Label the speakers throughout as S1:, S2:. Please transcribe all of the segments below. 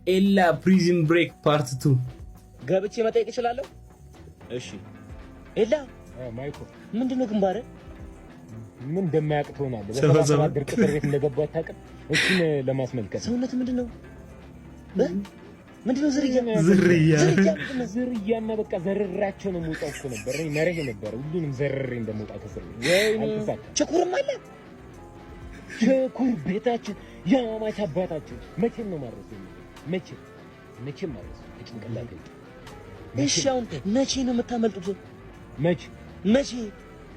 S1: ኤላ Prison Break part 2።
S2: ገብቼ መጠየቅ እችላለሁ? እሺ። ኤላ።
S3: ማይኮ።
S2: ምንድን ነው ግንባርህ?
S3: ምን እንደማያውቅ ትሆናለህ።
S1: ሰባ
S3: በሰባ
S1: ሰባት
S3: ሰባት ድርቅ እስር ቤት እንደገቡ አታውቅም? እሱን ለማስመልከት ነው።
S2: ሰውነት ምንድን ነው? እ? ምንድን ነው ዝርያ?
S1: ዝርያ።
S2: ዝርያ ምንድን ነው?
S3: ዝርያና በቃ ዘርራቸው ነው የምወጣው እኮ ነበር። እኔ መርሄ ነበር ሁሉንም ዘርሬ እንደምወጣ ከእስር ቤት።
S2: ወይኔ።
S3: አልተሳካም።
S2: ችኩርም አለ።
S3: ችኩር ቤታችን የአማች አባታችን መቼም ነው ማድረስ፣ መቼም መቼም ማድረስ ከጭንቅላት አይወጣም።
S2: እሺ፣ አሁን መቼ ነው የምታመልጡት?
S3: መቼ?
S2: መቼ?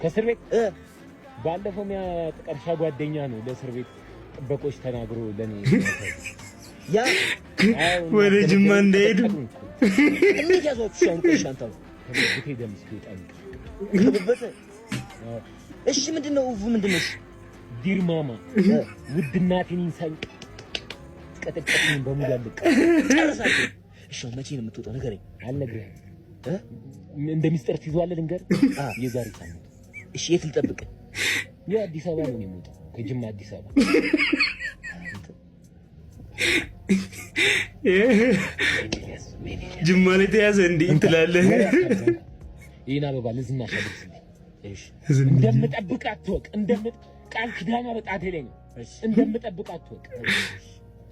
S3: ከእስር ቤት?
S2: እ።
S3: ባለፈው ጥቀርሻ ጓደኛ ነው ለእስር ቤት ጥበቆች ተናግሮ ለኔ
S2: ያ
S1: ወደ ጅማ እንዳይሄዱ።
S2: እንዴት ያዟችሁ? እሺ፣ አሁን ቆይ፣ እሺ፣ አንተ አሁን
S3: ከብብቴ ደም እስኪወጣ።
S2: ከብበት። እሺ፣ ምንድን ነው ውፉ? ምንድን ነው? እሺ።
S3: Dear mama፣ ውድ እናቴን ይንሳኝ፣ ቀጠቀጥኝ በሙሉ አለቀ።
S2: ጨረሳችሁ? እሺ፣ አሁን መቼ ነው የምትወጣው? ንገረኝ።
S3: አልነግርህም።
S2: እ?
S3: እንደ ሚስጥር ትይዘዋለህ። ልንገርህ?
S2: አ።
S3: የዛሬ ሳምንት።
S2: እሺ፣ የት ልጠብቅ?
S3: የአዲስ አበባ ነው የምወጣው፣ ከጅማ አዲስ አበባ።
S1: ጅማ ላይ ተያዘ እንዴ ትላለህ?
S3: ይህን አበባ ለዝናሽ አድርስልኝ።
S2: እሺ።
S3: እንደምጠብቅ አትወቅ። እንደምጥ ቃል ኪዳኗ በጣቴ ላይ ነው። እንደምጠብቅ አትወቅ።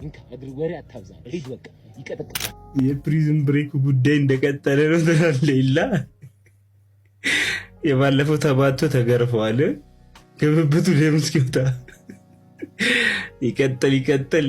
S3: እንካ አድር፣ ወሬ አታብዛ። ሂድ በቃ፣ ይቀጠቅጣል።
S1: የ Prison Break ጉዳይ እንደቀጠለ ነው ትላለህ። ኤላ የባለፈው ተባቶ ተገርፈዋል። ከብብቱ ደም እስኪወጣ። ይቀጥል ይቀጥል።